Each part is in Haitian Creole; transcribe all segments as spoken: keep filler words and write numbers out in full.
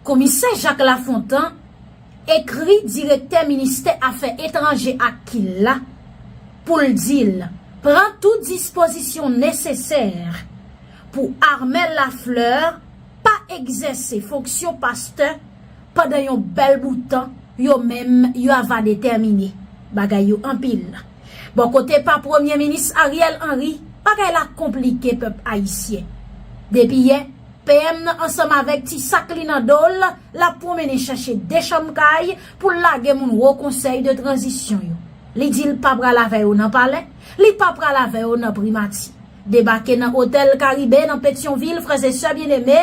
Komisè Jacques Lafontant ekri direktè ministè afè etranje ak kil la pou l di l pran tout dispozisyon nesesè pou Armel Lafleur pa egzèse fonksyon pastè pandan yon bèl bout tan, yo menm yo ava detèmine. Bagay yo anpil. Bò kote pa Premye Minis Ariel Henry, bagay la konplike pèp ayisyen. Depi yè, P M nan ansanm avèk ti sak li nan do l, l ap pwonmennen chache de chanm kay pou l lage moun Wo Konsèy de Tranzisyon yo. Li di l pa pral avè yo nan palè, li pa pral avè yo nan primati. Debake nan otèl Karibe nan Petyonvil, frè e sè byeneme,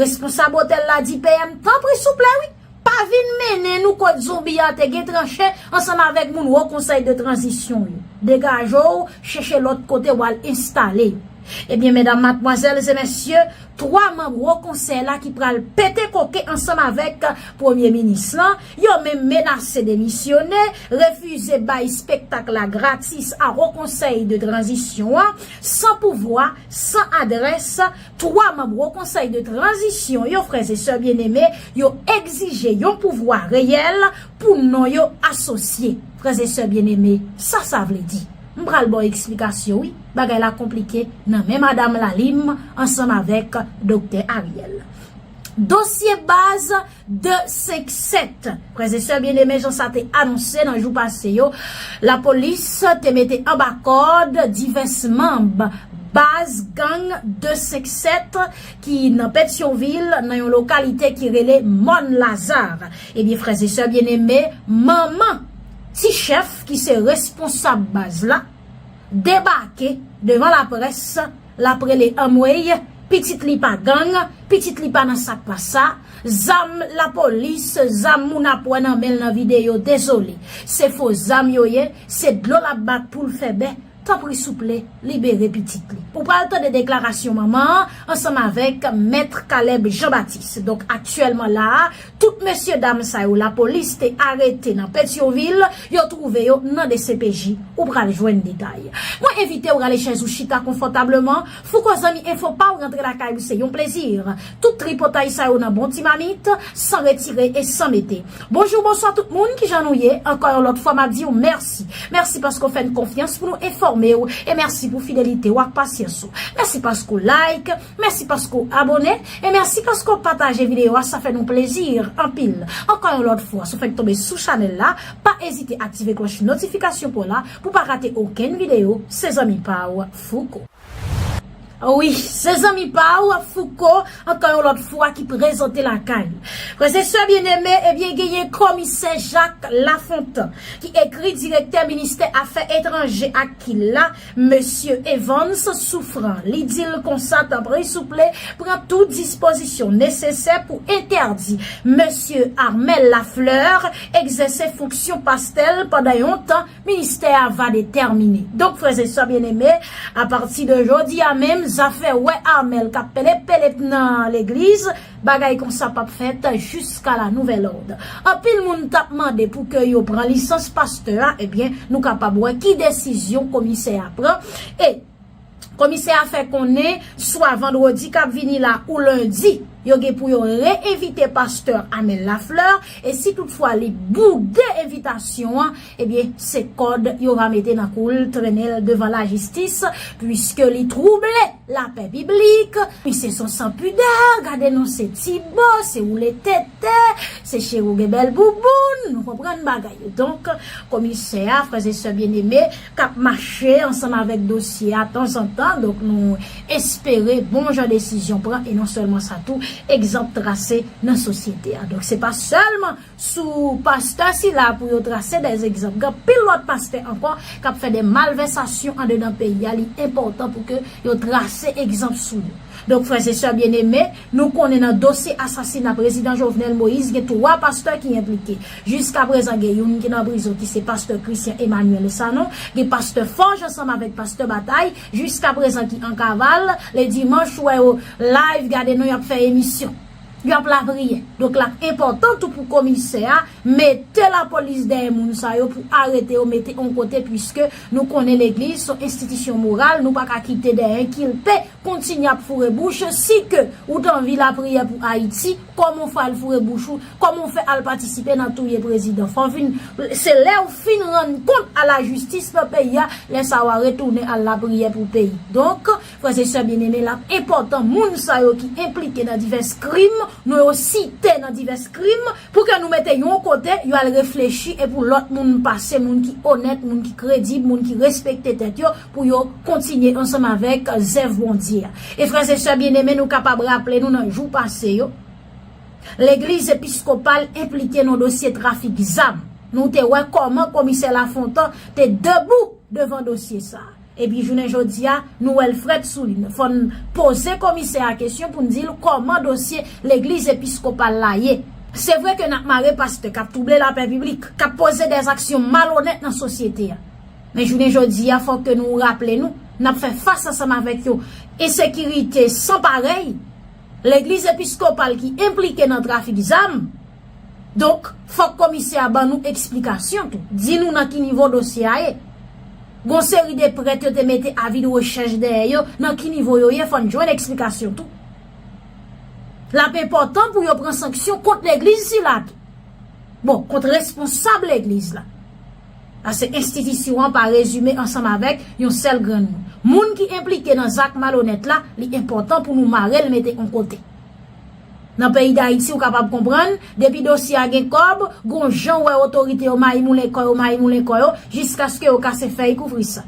responsab otèl la di P M, tanpri souple wi, pa vin mennen nou kot zonbi a te gen tranche ansanm avèk moun Wo Konsèy de Tranzisyon yo. Degaje w, chèche lòt kote w al enstale yo. Ebyen, medam, madmwazèl e mesye, twa manm Wo Konsèy la ki pral pete koke ansanm avèk Premye Minis lan, yo menm menase demisyone, refize bay espektak la gratis a Wo Konsèy de Tranzisyon an, san pouvwa, san adrès, twa manm Wo Konsèy de Tranzisyon yo, frè e sè byeneme, yo egzije yon pouvwa reyèl pou non yo asosye. Frè e sè byeneme, sa sa vle di? M pral ba w eksplikasyon wi, bagay la konplike nan men madanm Lalim ansanm avèk Doktè Ariel. Dosye baz de senk sèt. Frè e sè byeneme, jan sa te anonse nan jou pase yo, lapolis te mete anba kòd divès manm baz gang de senk sèt ki nan Petyonvil, nan yon lokalite ki rele Mòn Laza. Ebyen, frè e sè byeneme, manman ti chèf ki se responsab baz la debake devan laprès, l ap rele anmwey, pitit li pa gang, pitit li pa nan sa k pa sa, zam lapolis, zam moun ap wè nan men l nan videyo, dezole. Se fo zam yo ye, se dlo l ap bat pou l fè bè, tanpri souple, libere pitit li. Ou pral tande deklarasyon manman an ansanm avèk Mèt Caleb Jean Baptiste. Donk, aktyèlman la a, tout mesye dam sa yo lapolis te arete nan Petyonvil, yo twouve yo nan D C P J. Ou pral jwenn detay. Mwen envite w rale chèz ou chita konfòtableman. Fouko zanmi enfo pa w rantre lakay ou se yon plezi. Tout tripotay sa yo nan bon ti mamit, san retire e san mete. Bonjou, bonswa tout moun, kijan nou ye? Ankò yon lòt fwa, m ap di w mèsi. Mèsi paske w fè n konfyans pou nou enfòme w. E mèsi pou fidelite w ak pasyans ou. Mèsi paske w like, mèsi paske w abone, e mèsi paske w pataje videyo a, sa fè nou plezi anpil. Ankò yon lòt fwa, si w fèk tonbe sou chanèl la, pa ezite aktive klòch notifikasyon pou w la, pou w pa rate okenn videyo, se zanmi pa w, Fouko. Wi, se zanmi pa w, Fouko, ankò yon lòt fwa ki prezante lakay. Frè e sè byeneme, ebyen, genyen komisè Jacques Lafontant, ki ekri direktè ministè afè etranje ak kil la, mesye Evans Souffrant. Li di l konsa, tanpri souple, pran tout dispozisyon nesesè pou entèdi mesye Armel Lafleur egzèse fonksyon pastè l pandan yon tan, ministè a va detèmine. Donk, frè e sè byeneme, apati de jodi a menm, zafè wè Armel k ap pelepelep nan legliz, bagay konsa p ap fèt jiska la nouvèl òd. Anpil moun t ap mande pou ke yo pran lisans pastè a, ebyen, nou kapab wè ki desizyon komisè a pran. E Komisè a fè konnen, swa vandredi k ap vini la ou lendi, yo gen pou yo re-envite pastè Armel Lafleur, e si toutfwa li boude envitasyon an, ebyen, se kòd yo va mete nan kou l, trennen l devan lajistis, piske li twouble lapè piblik. Misye se yon sanpidè, gade non, se ti bo, se woule tete, se cheri w gen bèl bouboun, nou konprann bagay yo. Donk, komisè a, frè e sè byeneme, k ap mache ansanm avèk dosye a tanzantan. Donk, nou espere bon jan desizyon pran, e non sèlman sa tou, egzanp trase nan sosyete a. Donk, se pa sèlman sou pastè sila pou yo trase dè egzanp. Gen anpil lòt pastè ankò k ap fè de malvèsasyon andedan peyi a. Li enpòtan pou ke yo trase egzanp sou yo. Donk, frè e sè byeneme, nou konnen nan dosye asasina prezidan Jovenel Moïse, gen twa pastè ki enplike. Jiska prezan, gen youn ki nan prizon, ki se pastè Christian Emmanuel Sanon, gen pastè Forge ansanm avèk pastè Batay, jiska prezan ki an kaval, le dimanch, ou wè yo live, gade non, y ap fè emisyon. Y ap lapriyè. Donk, l ap enpòtan tou pou komisè a mete lapolis dèyè moun sa yo pou arete yo, mete yon kote, piske nou konnen legliz se yon enstitisyon moral, nou pa ka kite dèyè enkilte kontinye ap foure bouch. Si ke ou t anvi lapriyè pou Ayiti, kòman w fè al foure bouch ou, kòman w fè al patisipe nan touye prezidan? Fò w vin, se lè w fin rann kont a lajistis nan peyi a, lè sa a w a retounen al lapriyè pou peyi. Donk, frè e sè byeneme, l ap enpòtan moun sa yo ki enplike nan divès krim, nou yo site nan divès krim, pou ke nou mete yon kote, yo al reflechi, e pou lòt moun pase, moun ki onèt, moun ki kredib, moun ki respekte tèt yo, pou yo kontinye ansanm avèk zèv Bondye a. E frè e sè byeneme, nou kapab raple nou nan jou pase yo, legliz episkopal enplike nan dosye trafik zam. Nou te wè kòman komisè Lafontan te debou devan dosye sa a. Epi jounen jodi a, nou wè l frèt sou li. Fò n poze komisè a kesyon pou n di l kòman dosye legliz episkopal la ye. Se vre ke n ap mare pastè k ap twouble lapè piblik, k ap poze dèzaksyon malonèt nan sosyete a. Men jounen jodi a, fòk ke nou raple nou, n ap fè fas ansanm avèk yon ensekirite san parèy. Legliz episkopal ki enplike nan trafik zam. Donk, fòk komisè a ban nou eksplikasyon tou. Di nou nan ki nivo dosye a ye. Gon seri de prèt yo te mete avi de rechèch dèyè yo, nan ki nivo yo ye, fò n jwenn eksplikasyon tou. L ap enpòtan pou yo pran sanksyon kont legliz sila tou. Bon, kont responsab legliz la. Paske enstitisyon an pa rezime ansanm avèk yon sèl grenn moun. Moun ki enplike nan zak malonèt la, li enpòtan pou nou mare l mete yon kote. Nan peyi Dayiti, ou kapab konprann, depi dosye a gen kòb, gon jan w wè otorite yo mayi moulen kò yo, mayi moulen kò yo, jiskaske yo kase fèy kouvri sa.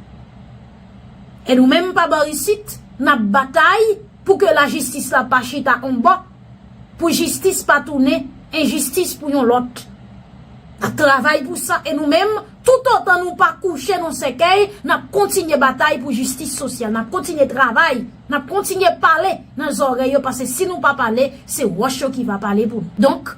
E nou menm pa bò isit, n ap batay pou ke lajistis la pa chita yon bò, pou jistis pa tounen enjistis pou yon lòt. N ap travay pou sa, e nou menm, toutotan nou pa kouche nan sèkèy, n ap kontinye batay pou jistis sosyal, n ap kontinye travay, n ap kontinye pale nan zòrèy yo, paske si nou pa pale, se wòch yo ki va pale pou nou. Donk,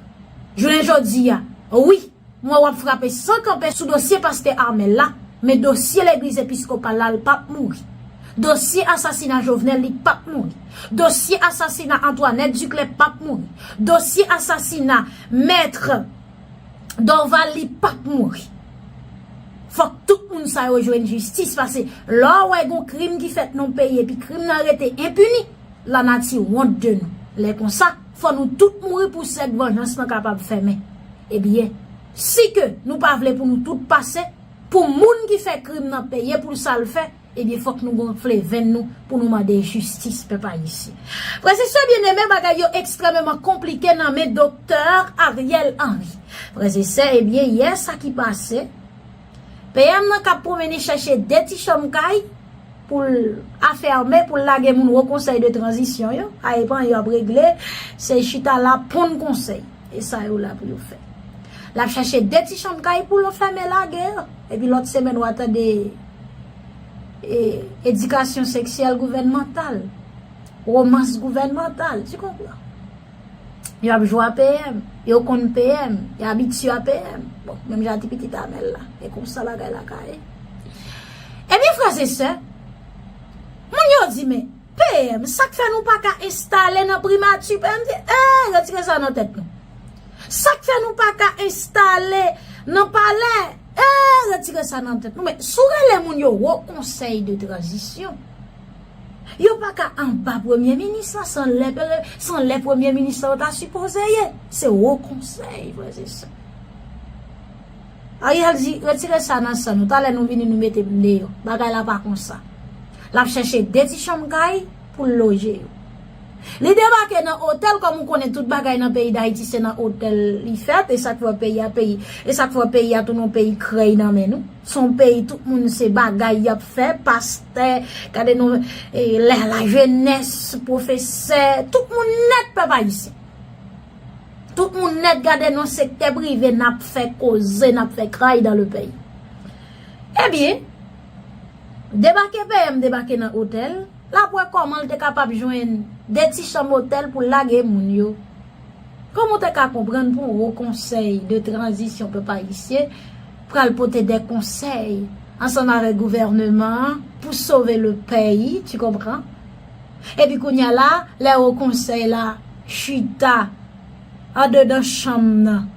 jounen jodi a, wi, mwen w ap frape san kanpe sou dosye pastè Armel la, men dosye legliz episkopal la, l p ap mouri. Dosye asasina Jovenel, li p ap mouri. Dosye asasina Antoinette Duclair p ap mouri. Dosye asasina mèt Dorval, li p ap mouri. Fòk tout moun sa yo jwenn jistis, paske lè w wè gon krim ki fèt nan peyi epi krim nan rete enpini, lanati wont de nou. Lè konsa, fò nou tout mouri pou sèk vanjans lan kapab fèmen. Ebyen, si ke nou pa vle pou nou tout pase, pou moun ki fè krim nan peye pou sa l fè, ebyen, fòk nou gonfle venn nou pou nou mande jistis, pèp ayisyen. Frè e sè byeneme, bagay yo ekstrèmeman konplike nan men Doktè Ariel Henry. Frè e sè, ebyen, yè sa ki pase, P M nan k ap pwonmennen chèche de ti chanm kay pou l afèmen, pou l lage moun Wo Konsèy de Tranzisyon yo. A, e pa anyen yo ap regle, se chita la ponn konsèy. E sa yo la pou yo fè. L ap chèche de ti chanm kay pou l fèmen lage yo. Epi lòt semèn w a tande e, edikasyon seksyèl gouvènmantal, womans gouvènmantal, tu konpran? Yo ap jwe a P M, yo konn P M, yo abitye a P M. Bon, menm jan ti pitit Amèl la, e konsa bagay la ka ye. Ebyen, frè e sè, moun yo di, men, P M, sa k fè nou pa ka enstale nan primati? P M di, eh, retire sa nan tèt nou. Sa k fè nou pa ka enstale nan palè? Eh, retire sa nan tèt nou. Men, si w rele moun yo Wo Konsèy de Tranzisyon, yo pa ka anba premye minis lan san lè, san lè premye minis lan yo ta sipoze ye. Se Wo Konsèy, frè e sè. Ariel di, retire sa nan san nou. Talè nou vini, nou mete m deyò. Bagay la pa konsa. L ap chèche de ti chanm kay pou l loje yo. Li debake nan otèl, kòm ou konnen tout bagay nan peyi Dayiti se nan otèl li fèt, e sa k fè peyi a peyi, e sa k fè peyi a tounen yon peyi krèy nan men nou. Se yon peyi tout moun se bagay y ap fè, pastè, gade non, e, la, lajenès, pwofesè, tout moun nèt pèp ayisyen. Tout moun nèt gade non sektè prive n ap fè koze, n ap fè kray dans le pays. Ebyen, debake P M debake nan otèl, l ap wè kòman l te kapab jwenn de ti chanm otèl pou l lage moun yo. Kòman w te ka konprann pou yon Wo Konsèy de Tranzisyon pèp ayisyen pral pote de konsèy ansanm avèk gouvènman an pou sove le peyi, tu konpran? Epi kounye a la, lè Wo Konsèy la chita andedan chanm nan.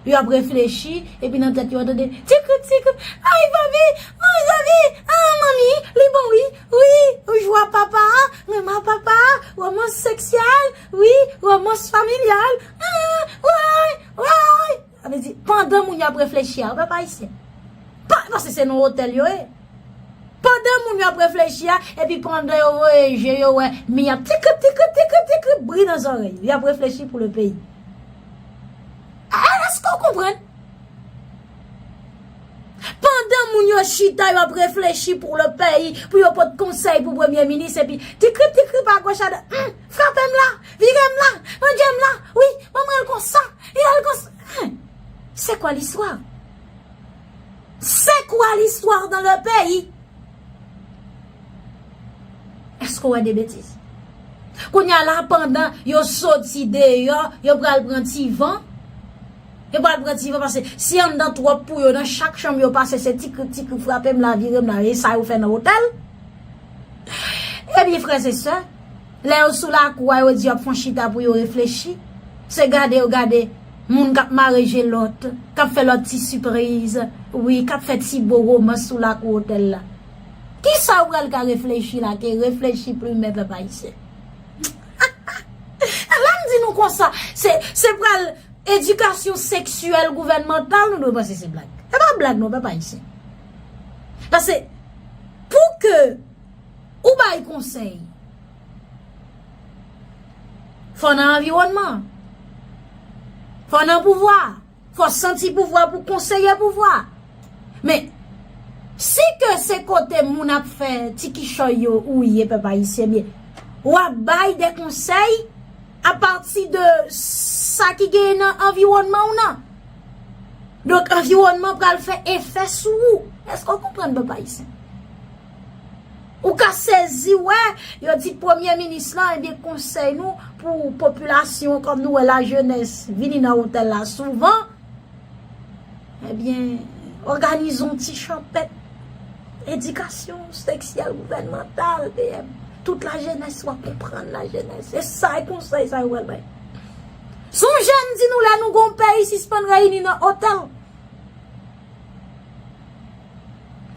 Yo ap reflechi, epi nan tèt yo, yo tande, ti krip, ti krip, ay, papi, ay, papi, ah, manmi, li bon, wi, wi, jwa papa, renmen papa, romans seksyèl, wi, romans familyal, ah, way, way. Sa vle di, pandan moun yo ap reflechi a, pèp ayisyen. Pa, paske se nan otèl yo ye. Pandan moun yo ap reflechi a, epi pandan yo voye je yo wè mi ap ti krip, ti krip, ti krip, ti krip, bri nan zòrèy yo. Y ap reflechi pou le peyi. A, èske w konprann? Pandan moun yo chita, yo ap reflechi pou le peyi, pou yo pot konsèy pou premye minis, epi ti krip, ti krip, agoch, adwat, hmm, frape m la, vire m la, manje m la, wi, ban m al konsa, li al konsa. Hmm. C'est quoi l'histoire? C'est quoi l'histoire dans le pays? Èske w wè de betiz? Kounye a la, pandan yo soti deyò, yo pral pran ti van. Yo pral pran ti van, paske si anndan twòp pou yo, nan chak chanm yo pase, se ti krip, ti krip, frape m la, vire m la, e sa yo fè nan otèl. Ebyen, frè e sè, lè yo sou lakou a, yo di y ap fè yon chita pou yo reflechi. Se gade yo gade moun k ap mare je lòt, k ap fè lòt ti sipriz, wi, k ap fè ti bo romans sou lakou otèl la. Kisa yo pral ka reflechi la, ke reflechi plimen pèp ayisyen? La m di nou konsa, se, se pral edikasyon seksyèl gouvènmantal, nou dwe panse se blag. E pa blag non, pèp ayisyen. Paske pou ke ou bay konsèy, fò nan anviwònman, fò nan pouvwa, fò santi pouvwa pou konseye pouvwa. Men, si ke se kote moun ap fè ti kichòy yo ou ye, pèp ayisyen, byen, w ap bay de konsèy apati de sa ki genyen nan anviwònman w nan. Donk, anviwònman pral fè efè sou ou. Èske w konprann, pèp ayisyen? Ou ka sezi wè, yo di premye minis lan, ebyen, konsèy nou pou popilasyon, kòm nou wè lajenès vini nan otèl la souvan, ebyen, òganize yon ti chanpèt edikasyon seksyèl gouvènmantal, P M. Tout lajenès, w ap konprann lajenès. E sa, e konsèy sa yo pral bay. Si yon jèn di nou lè nou gon peyi, sispann reyini nan otèl.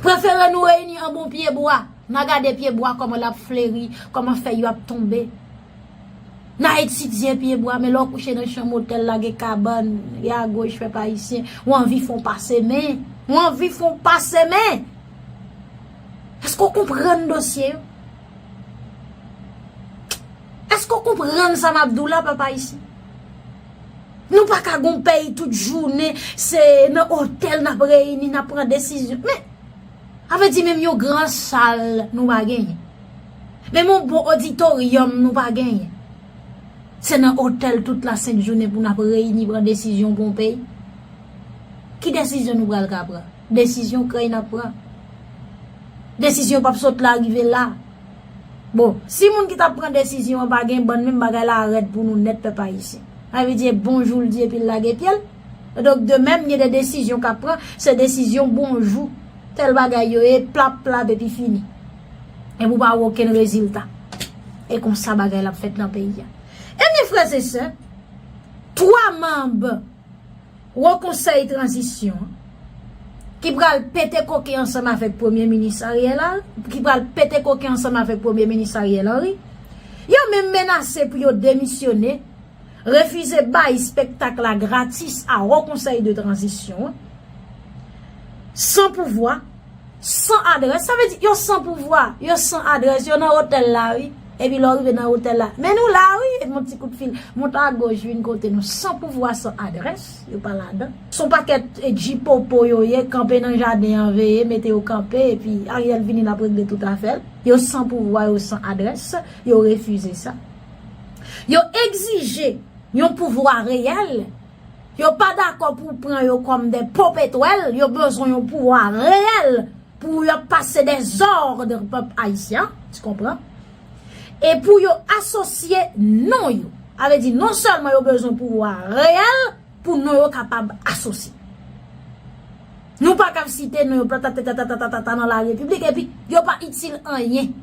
Prefere nou reyini an bon pye bwa. N a gade pye bwa kòman l ap fleri, kòman fèy yo ap tonbe. N a etidye pye bwa, men lè w kouche nan chanm otèl la, gen kabann, gen agoch, pèp ayisyen, w anvi fè w pase men. W anvi fè w pase men. Èske w konprann dosye yo? Èske w konprann sa m ap di w la, pèp ayisyen? Nou pa ka gon peyi tout jounen, se nan otèl n ap reyini, n ap pran desizyon. Men, sa vle di menm yon gran sal nou pa genyen. Menm yon bon oditoryòm nou pa genyen. Se nan otèl tout lasent jounen pou n ap reyini pran desizyon pou yon peyi. Ki desizyon nou pral ka pran? Desizyon krèy n ap pran. Desizyon p ap sot la rive la. Bon, si moun ki t ap pran desizyon an pa gen bann, menm bagay la rèd pou nou nèt, pèp ayisyen. Sa vle di e bonjou l di epi l lage pye l. Donk, de menm, gen de desizyon k ap pran, se desizyon bonjou. Tèl bagay yo ye, plap, plap, epi fini. Epi w pa wè okenn rezilta. E konsa bagay la ap fèt nan peyi a. Ebyen, frè e sè, twa manm Wo Konsèy Tranzisyon an, ki pral pete koken ansanm avèk Premye Minis Ariel Henry, ki pral pete koken ansanm avèk Premye Minis Ariel Henry, yo menm menase pou yo demisyone, refize bay espektak la gratis a Wo Konsèy de Tranzisyon an, san pouvwa, san adrès. Sa vle di, yo san pouvwa, yo san adrès, yo nan otèl la, wi. Epi lè w rive nan otèl la, men nou la, wi, epi yon ti kout fil, monte agoch, vin kote nou, san pouvwa, san adrès, yo pa ladan. Se yon pakèt, e, djipopo yo ye, kanpe nan jaden an, veye, mete yo kanpe, epi Ariel vini, l ap regle tout afè l. Yo san pouvwa, yo san adrès, yo refize sa. Yo egzije yon pouvwa reyèl. Yo pa dakò pou pran yo kòm de popetwèl, yo bezwen yon pouvwa reyèl pou yo pase dèzòd pèp ayisyen, tu konpran? E pou yo asosye non yo. Sa vle di, non sèlman yo bezwen pouvwa reyèl pou non yo kapab asosye. Nou pa ka site non yo platatatata nan larepiblik, epi yo pa itil anyen.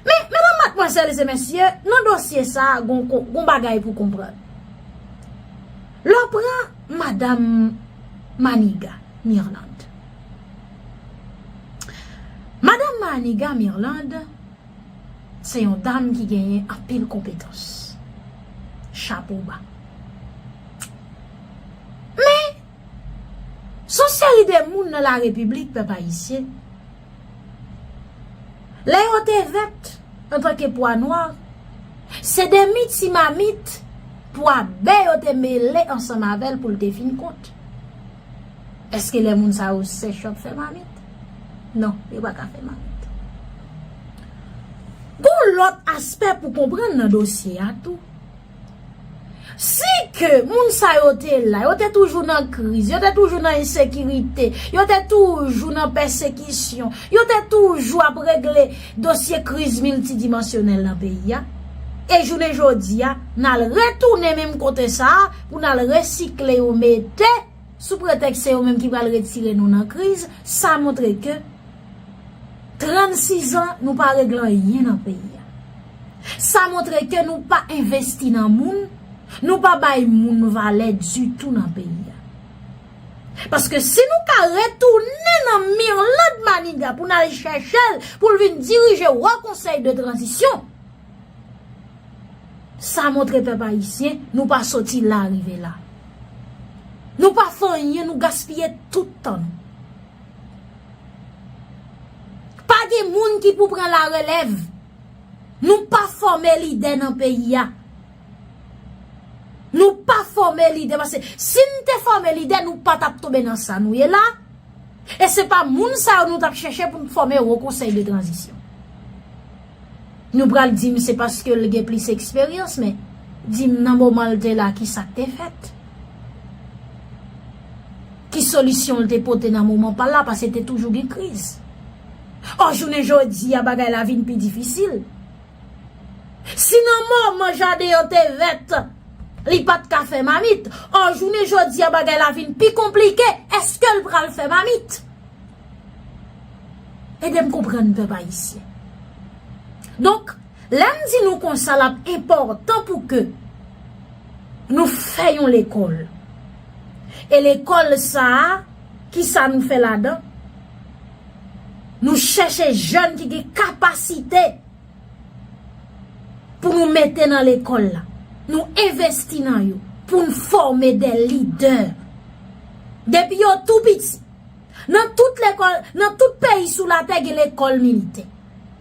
Men, medam, madmwazèl e mesye, nan dosye sa a, gon, gon, gon bagay pou konprann. Lè w pran Madanm Maniga Mirlande. Madanm Maniga Mirlande se yon dam ki genyen anpil konpetans. Chapo ba. Men, se yon seri de moun nan la repiblik, pèp ayisyen, lè yo te vèt antanke pwa nwa, se de miti mamit pwa bè yo te mele ansanm avè l pou l te fin kont. Èske lè moun sa yo sèch yo ap fè mamit? Non, yo pa ka fè mamit. Gon lòt aspè pou konprann nan dosye a tou. Si ke moun sa yo te la, yo te toujou nan kriz, yo te toujou nan ensekirite, yo te toujou nan pèsekisyon, yo te toujou ap regle dosye kriz miltidimansyonèl nan peyi a. E jounen jodi a, n al retounen menm kote sa a pou n al resikle yo mete sou pretèks se yo menm ki pral retire nou nan kriz, sa montre ke trannsis an, nou pa regle anyen nan peyi a. Sa montre ke nou pa envesti nan moun, nou pa bay moun valè ditou nan peyi a. Paske si nou ka retounen nan Mirlande Maniga pou n al chèche l, pou l vin dirije Wo Konsèy de Tranzisyon, sa montre pèp ayisyen, nou pa soti la rive la. Nou pa fè anyen, nou gaspiye tout tan nou. Pa gen moun ki pou pran larelèv. Nou pa fòme lidè nan peyi a. Nou pa fòme lidè, paske si n te fòme lidè, nou pa t ap tonbe nan sa nou ye la. E se pa moun sa yo nou t ap chèche pou n fòme Wo Konsèy de Tranzisyon. Nou pral di m se paske l gen plis eksperyans, men di m nan moman l te la, ki sa k te fèt? Ki solisyon l te pote nan moman pa l la, paske te toujou gen kriz? Ò, jounen jodi a, bagay la vin pi difisil. Si nan moman jaden an te vèt, li pa t ka fè mamit, ò, jounen jodi a, bagay la vin pi konplike, èske l pral fè mamit? Ede m konprann, pèp ayisyen. Donk, lè m di nou konsa, l ap enpòtan pou ke nou fè yon lekòl. E lekòl sa a, ki sa nou fè ladan? Nou chèche jèn ki gen kapasite pou nou mete nan lekòl la. Nou envesti nan yo pou n fòme de lidè. Depi yo tou piti, nan tout lekòl, nan tout peyi sou latè, gen lekòl militè.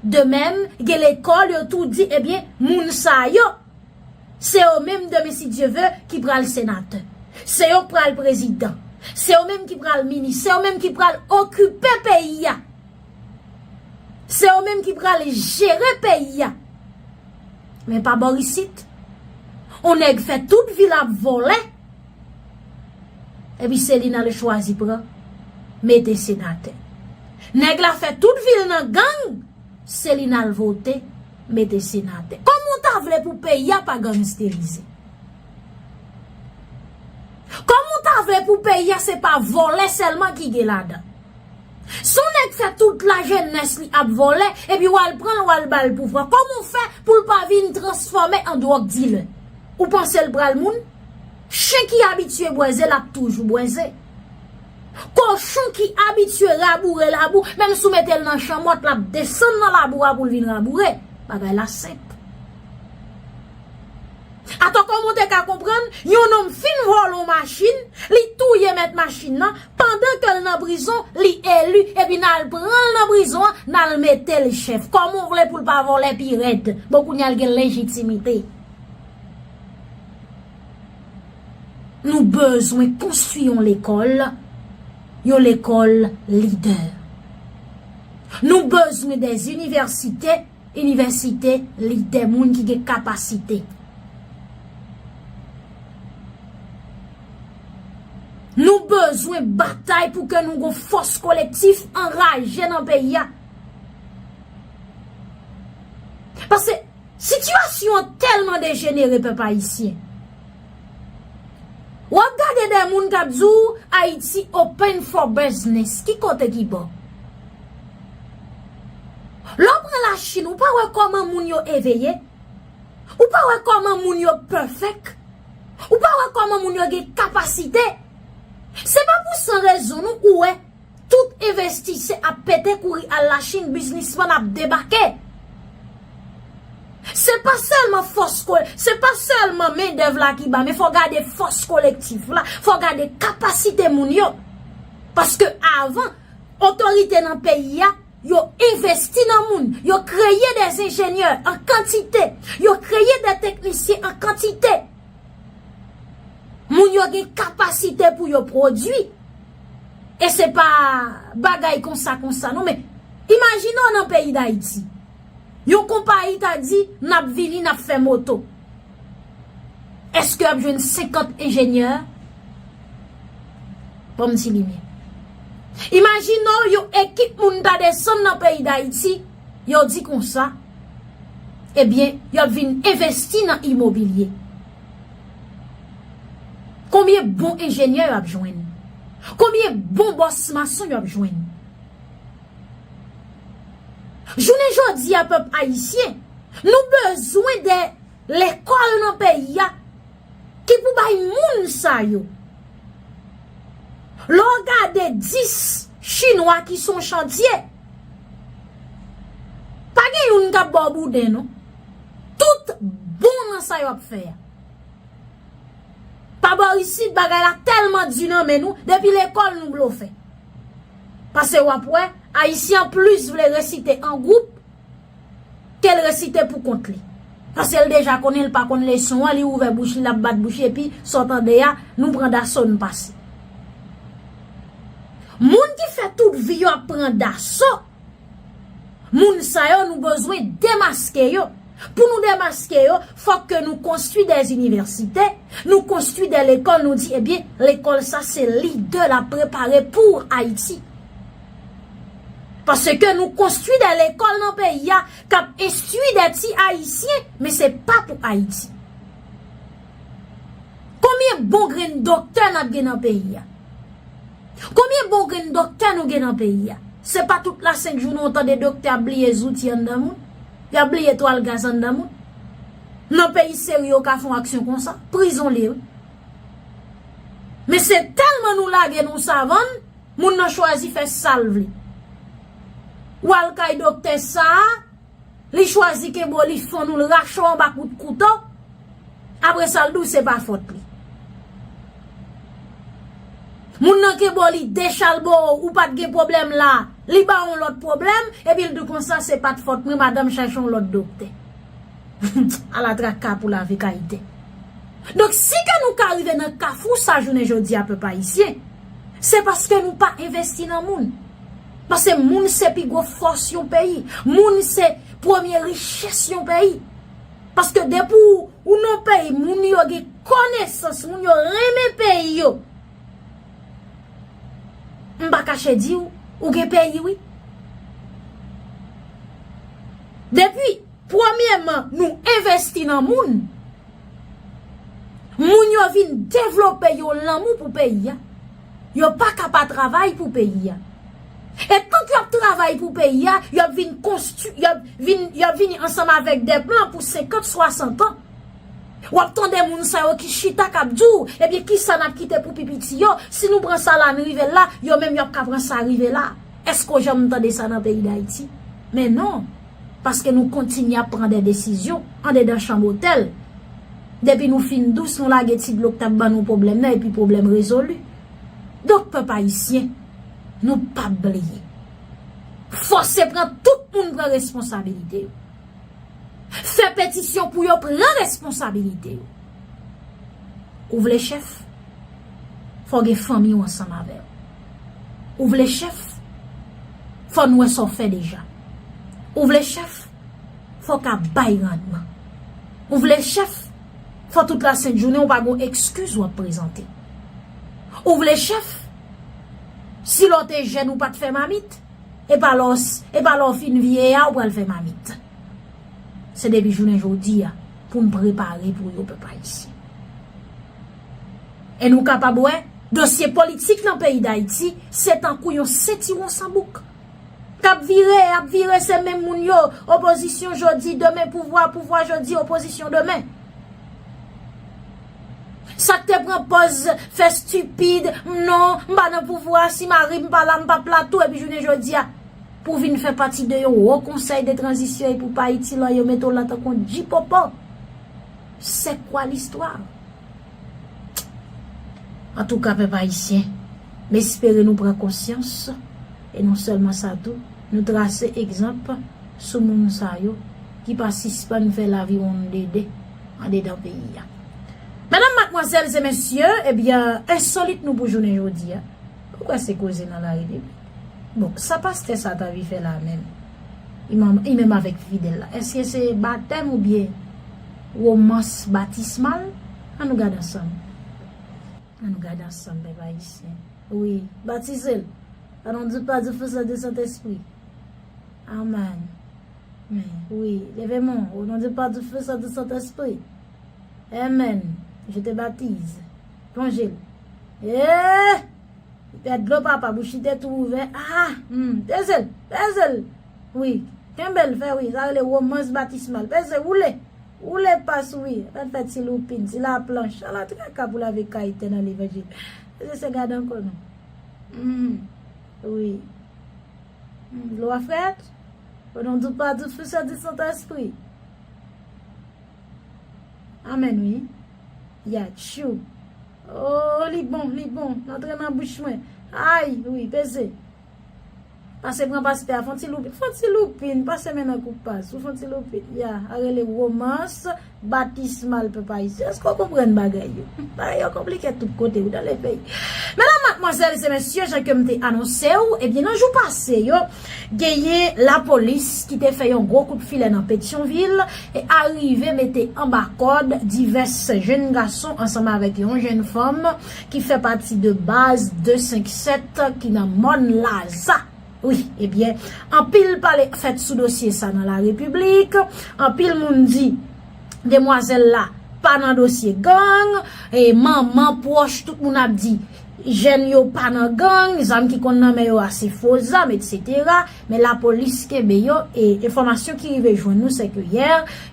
De menm, gen lekòl yo tou di, ebyen, moun sa yo, se yo menm, demen, si Dye ve, ki pral senatè. Se yo k pral prezidan. Se yo menm ki pral minis. Se yo menm ki pral okipe peyi a. Se yo menm ki pral jere peyi a. Men pa bò isit. On nèg fè tout vi l ap vòlè. Epi se li n al chwazi pran, mete senatè. Nèg la fè tout vi l nan gang, se li n al vote, mete senatè. Kòman w ta vle pou peyi a pa gangisterize? Kòman w ta vle pou peyi a se pa vòlè sèlman ki gen ladan? Si yon nèg fè tout lajenès li ap vòlè, epi w al pran l, w al ba l pouvwa, kòman w fè pou l pa vin transfòme an dwòg dilè? Ou panse l pral moun? Chen ki abitye bwè ze, l ap toujou bwè ze. Kochon ki abitye raboure labou, menm si w mete l nan chanmòt, l ap desann nan labou a pou l vin raboure. Bagay la senp. Atò, kòman w te ka konprann, yon nonm fin vòlè yon machin, li touye mèt machin nan, pandan ke l nan prizon, li eli, epi n al pran l nan prizon an, n al mete l chèf. Kòman w vle pou l pa vòlè pi rèd? Bon, kounye a l gen lejitimite. Nou bezwen konstwi yon lekòl, yon lekòl lidè. Nou bezwen de inivèsite, inivèsite lidè, moun ki gen kapasite. Nou bezwen batay pou ke nou gon fòs kolektif anraje nan peyi a. Paske sitiyasyon an tèlman dejenere, pèp ayisyen. W ap gade de moun k ap di w Ayiti open for business. Ki kote ki bò? Lè w pran Lachin, ou pa wè kòman moun yo eveye? Ou pa wè kòman moun yo pèfèk? Ou pa wè kòman moun yo gen kapasite? Se pa pou san rezon non ou wè tout envestisè ap pete kouri al Lachin, biznismann ap debake. Se pa sèlman fòs ko-, se pa sèlman mendèv la ki ba, men fò gade fòs kolektif la, fò gade kapasite moun yo. Paske avan, otorite nan peyi a, yo envesti nan moun, yo kreye de enjenyè an kantite, yo kreye de teknisyen an kantite. Moun yo gen kapasite pou yo pwodui. E se pa bagay konsa konsa non, men imajine w nan peyi Dayiti. Yon konpayi ta di, "N ap vini, n ap fè moto." Èske y ap jwenn senkant enjenyè? Ban m ti limyè. Imajine w yon ekip moun ta desann nan peyi Dayiti, yo di konsa, ebyen, y ap vin envesti nan imobilye. Konbyen bon enjenyè y ap jwenn? Konbyen bon bòs mason y ap jwenn? Jounen jodi a, pèp ayisyen, nou bezwen de lekòl nan peyi a ki pou bay moun sa yo. Lè w gade dis chinwa ki sou yon chantye, pa gen youn k ap ba w bouden non. Tout bon nan sa y ap fè a. Pa bò isit, bagay la tèlman di nan men nou, depi lekòl nou blofè. Paske w ap wè, ayisyen plis vle resite an gwoup ke l resite pou kont li. Paske l deja konnen l pa konn leson an, li ouvè bouch li, l ap bat bouch li, epi sa w tande a, nou pran daso, n pase. Moun ki fè tout vi yo ap pran daso, moun sa yo, nou bezwen demaske yo. Pou nou demaske yo, fòk ke nou konstwi de inivèsite, nou konstwi de lekòl, nou di, ebyen, lekòl sa se lidè l ap prepare pou Ayiti. Paske nou konstwi de lekòl nan peyi a k ap enstwi de ti ayisyen, men se pa pou Ayiti. Konbyen bon grenn doktè n ap gen nan peyi a? Konbyen bon grenn doktè nou gen nan peyi a? Se pa tout la senk jou nou tande doktè ap bliye zouti anndan moun. Y ap bliye twal gaz anndan moun. Nan peyi serye, ou ka fè yon aksyon konsa, prizon l ye, wi. Men se tèlman nou lage nou savann, moun nan chwazi fè sa l vle. Ou al kay doktè sa a, li chwazi kenbe w, li fann ou, l rache w anba kout kouto. Apre sa, l di w se pa fòt li. Moun nan kenbe w, li dechalbo w, ou pa t gen pwoblèm la, li ba w yon lòt pwoblèm, epi l di w konsa, se pa t fòt mwen, madanm chache yon lòt doktè. Ala traka pou lavi k Ayiten. Donk, si ke nou ka rive nan kafou sa jounen jodi a, pèp ayisyen, se paske nou pa envesti nan moun. Paske moun se pi gwo fòs yon peyi. Moun se premye richès yon peyi. Paske depi w, ou nan peyi, moun yo gen konesans, moun yo renmen peyi yo. M pa kache di w, ou gen peyi, wi. Depi, premyèman, nou envesti nan moun, moun yo vin devlope yon lanmou pou peyi a. Yo pa ka pa travay pou peyi a. E tank y ap travay pou peyi a, y ap vin konstwi-, y ap vin, y ap vini ansanm avèk de plan pou senkant, swasant an. W ap tande moun sa yo ki chita k ap di w, ebyen, kisa n ap kite pou pi piti yo? Si nou pran sa la, n rive la, yo menm y ap ka pran sa rive la. Èske w janm tande sa nan peyi Dayiti? Men non, paske nou kontinye ap pran de desizyon andedan chanm otèl. Depi nou fin dous, nou lage ti dlo k t ap ban nou pwoblèm nan, epi pwoblèm rezoli. Donk, pèp ayisyen, nou p ap bliye. Fòse pran, tout moun pran responsabilite yo. Fè petisyon pou yo pran responsabilite yo. Ou vle chèf? Fò w gen fanmi w ansanm avè w. Ou vle chèf? Fò n wè sa w fè deja. Ou vle chèf? Fò w ka bay randman. Ou vle chèf? Fò tout lasent jounen w pa gon ekskiz w ap prezante. Ou vle chèf? Si lè w te jèn ou pa t fè mamit, e pa lè w, e pa lè w fin vye a ou pral fè mamit. Se depi jounen jodi a pou n prepare pou yo, pèp ayisyen. E nou kapab wè, dosye politik nan peyi Dayiti, se tankou yon sentiwon san bouk. K ap vire, ap vire, se menm moun yo, opozisyon jodi, demen pouvwa, pouvwa jodi, opozisyon demen. S Sa k te pran pòz fè stipid, non, m pa nan pouvwa, si mari m pa la, m p ap la tou, epi jounen jodi a, pou vin fè pati de yon wo konsèy de tranzisyon e pou pa itil an, yo mete w la tankou yon djipopo. C'est quoi l'histoire? Antouka, pèp ayisyen, m espere nou pran konsyans, e non sèlman sa tou, nou trase egzanp sou moun sa yo ki pa sispann fè laviwonndede andedan peyi a. Medam, madmwazèl e mesye, ebyen, ensolit nou pou jounen jodi a. Ou kwè se koze nan larepiblik? Bon, sa pastè sa t anvi fè la menm? Li menm, li menm avèk fidèl la. Èske se batèm oubyen womans batismal? Ann nou gade ansanm. Ann nou gade ansanm, pèp ayisyen. Wi, batize l. Au nom du Père, du Fils et du Saint-Esprit. Amen. Men, wi, leve men w. Au nom du Père, du Fils et du Saint-Esprit. Amen. Je te baptise. Plonje l. Eh! Li pèd dlo, papa, bouch li te tou ouvè. Ah, hmm, peze l, peze l. Wi, kenbe l, fè wi, sa rele womans batismal. Peze, woule. Woule pas, wi. Ann fè ti loupin, ti laplanch. Ala traka pou lave kay tè nan levanjil. Peze, se gade ankò non. Hmm, wi. Hmm, dlo a frèt. Au nom du Père, du Fils et du Saint-Esprit. Amen, wi. Ya, tchou. Oh, li bon, li bon. L antre nan bouch mwen. Ay, wi, peze. Pase pran pastè a, fè yon ti loupin. Fè yon ti loupin, pase men nan koup pas. Ou fè yon ti loupin. Ya, a rele womans batismal, pèp ayisyen. Èske w konprann bagay yo? Bagay yo konplike tout kote, wi, dans le pays. Medam, madmwazèl e mesye, jan ke m te anonse w, ebyen, nan jou pase yo, genyen lapolis ki te fè yon gwo kout filè nan Petyonvil e arive mete anba kòd divès jèn gason ansanm avèk yon jèn fanm ki fè pati de baz de senk sèt ki nan Mòn Laza. Wi, ebyen, anpil pale fèt sou dosye sa nan larepiblik. Anpil moun di demwazèl la pa nan dosye gang, e manman, pwòch, tout moun ap di jèn yo pa nan gang, zam ki konn nan men yo a se fo zam, etsetera. Men lapolis kenbe yo, e enfòmasyon ki rive jwenn nou, se ke yè,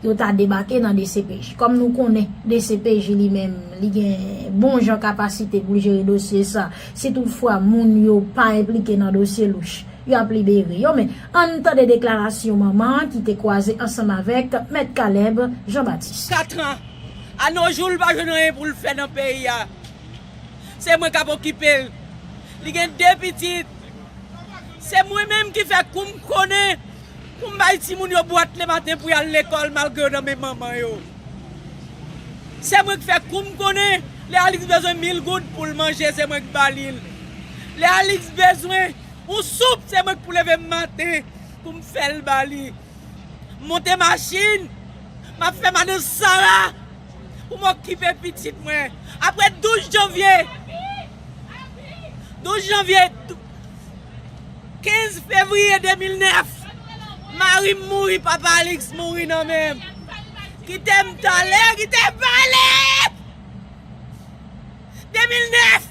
yo ta debake nan D C P J. Kòm nou konnen, D C P J li menm, li gen bon jan kapasite pou l jere dosye sa. Si toutfwa moun yo pa enplike nan dosye louch, y ap libere yo. Men, ann tande deklarasyon manman an ki te kwaze ansanm avèk Mèt Caleb Jean Baptiste. Katran. A no jou, l pa jwenn anyen pou l fè nan peyi a. Se mwen k ap okipe l. Li gen de pitit. Se mwen menm ki fè kou m konnen pou m bay timoun yo bwat lematen pou y al lekòl malgre yo nan men manman yo. Se mwen ki fè kou m konnen lè Alix bezwen mil goud pou l manje, se mwen ki ba li l. Lè Alix bezwen yon soup, se mwen ki pou leve m maten pou m fè l ba li. M monte machin, m ap fè madan Sara pou m okipe pitit mwen. Apre douz janvye, douz janvye, kenz fevriye de mil nèf, mari m mouri, papa Alix mouri nan men m. Kite m talè, kite m pale! De mil nèf,